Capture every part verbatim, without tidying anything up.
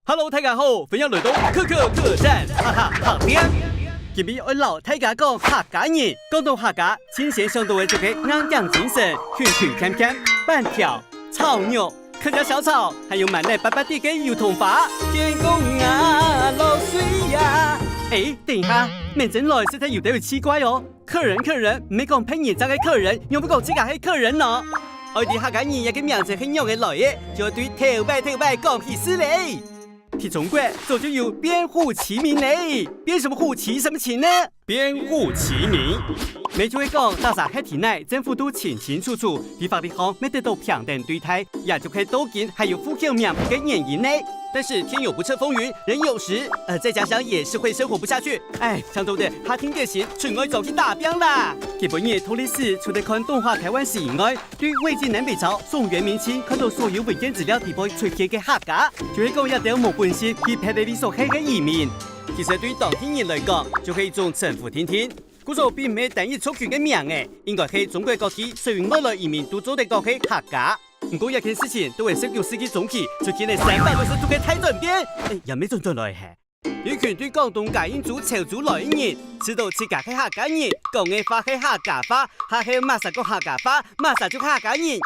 Hello，大家好，歡迎來到克克客棧，哈哈，好店。今日愛摎大家講客家人，講到客家，盡先想到个就係硬頸精神，勤勤儉儉，粄條、炒肉、客家小炒，還有滿哪捌捌滴个油桐花。天公啊，落水啊！誒，等一下，面前來實在有兜奇怪哦。 客人，客人，毋係講別人家个客人，仰會講自家係客人呢？愛知客家人這个名字係仰仔來个，就愛對頭擺頭擺講起始咧。在中國早就有卞虎齊民咧，卞什麼虎，齊什麼秦呢？卞虎齊民，乜就係講大儕歇在哪，政府都清清楚楚，在法律項乜得到平等對待，也就係到今還有戶口名簿个原因呢。但是天有不測風雲，人有時，呃，在家鄉也是會生活不下去。哎， 想做得下定決心出外走去打拚啦！今晡日讀歷史，除了看動畫《台灣史》以外，對魏晉南北朝、宋元明清看到所有文獻資料底背出現个客家，就係講這兜無本事去別个位所歇个移民。其實對當地人來講，就係一種稱呼定定。故所並毋係單一族群个名仔，應該係中國各地所有外來移民都做得講係客家。毋過這件事情都係十九世紀中期出現个三百六十度个大轉變，哎，也毋係轉轉來係。 有一群對廣東嘉應州潮州來个人，知道自家係客家人，講个話係客家話，下下麼儕講客家話，麼儕就客家人，耶！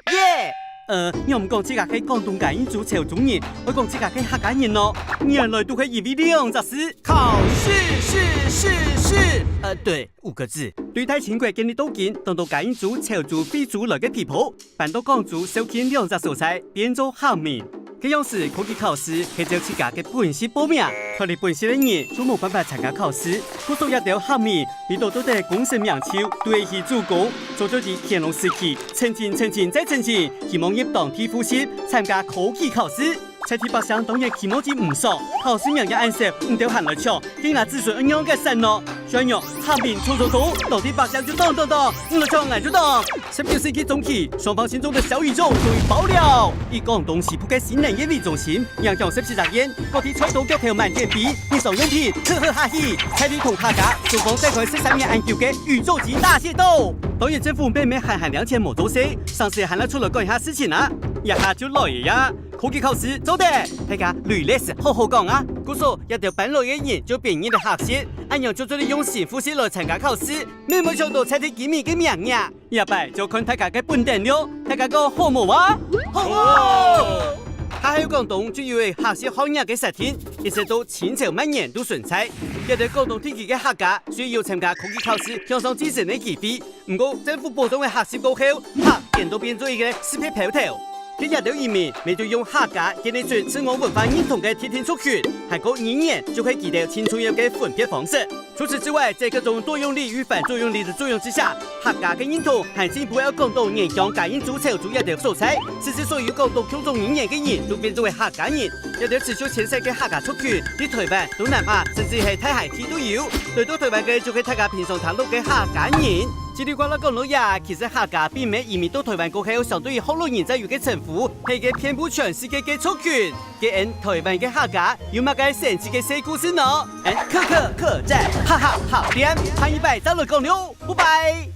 呃，仰毋講自家係廣東嘉應州潮州人，愛講自家係客家人呢？原來都係因為兩隻字，考試，試，試，試。呃，對，五個字。對大清國建立到今，當多嘉應州、潮州、惠州來个people， 搬到廣州、肇慶兩隻所在，變做客民。該央時科舉考試係照自家个本事報名，脫離本事个人就無辦法參加考試。故所這兜客民為著得到功成名就，都會去做工，早就在乾隆時期，申請、申請再申請，希望入當地府試，參加科舉考試。在地百姓當然期望之毋爽，考試名額恁少，你兜還來搶， 該吾子孫愛仰結煞呢？雖然客民衝衝衝，當地百姓就擋擋擋，毋來搶𠊎就擋。十九世紀中期，雙方心中的小宇宙終於爆了。以廣東西部个西南越為中心，影響十四隻縣，各地菜刀、鉸刀、滿天飛，日常用品，呵呵哈嘿，在地同客家雙方展開十三年恁久个宇宙級大械鬥。當然政府並無閒閒領錢無做事，上司還愛出來管下事情啊！這下就來了呀！ 科舉考試做得，大家鐳歷史好好講啊！故所，這兜搬來个人就變人个學生，恁樣就做得用新戶籍來參加考試，乜無搶著在地居民个名額。這擺就看大家个本事了，大家講好無啊？好哦！下下廣東就有个學籍學額个設定，一直到清朝末年都存在。這兜廣東地區个客家，雖有參加科舉考試向上晉升个機會， 毋過，政府保障个學籍過後，客變到變做一個識別標頭。該這兜移民，乜就用客家建立出自我文化認同个特定族群，還過語言就係佢兜盡重要个分別方式。除此之外，在各種多用力與反作用力的作用之下，客家个認同還進一步愛講到原鄉嘉應州、潮州這兜所在，使之所有講到共種語言个人都變做為客家人。 這兜持續遷徙个客家族群，在臺灣、東南亞，甚至係大溪地都有。來到臺灣个就係大家平常聽到个客家人。嘰哩呱啦講到這，其實客家並無移民到臺灣過後相對於學老人才有个稱呼，係一個遍布全世界个族群。該𠊎台灣个客家有麼个神奇个小故事呢？𠊎客客客棧，哈哈好店，下一擺再來講了，拜拜。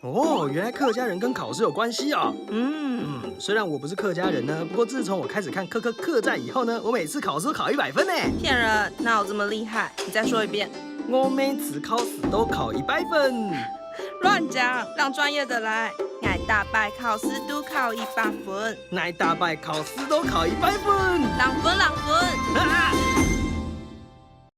哦，原來客家人跟考試有關係啊。嗯，雖然我不是客家人呢，不過自從我開始看客客客棧以後呢，我每次考試都考一百分呢。騙人，哪有這麼厲害？你再說一遍。我每次考試都考一百分。亂講，讓專業的來。𠊎逐擺考試都考一百分。 𠊎逐擺考試都考一百分。零分，零分。啊！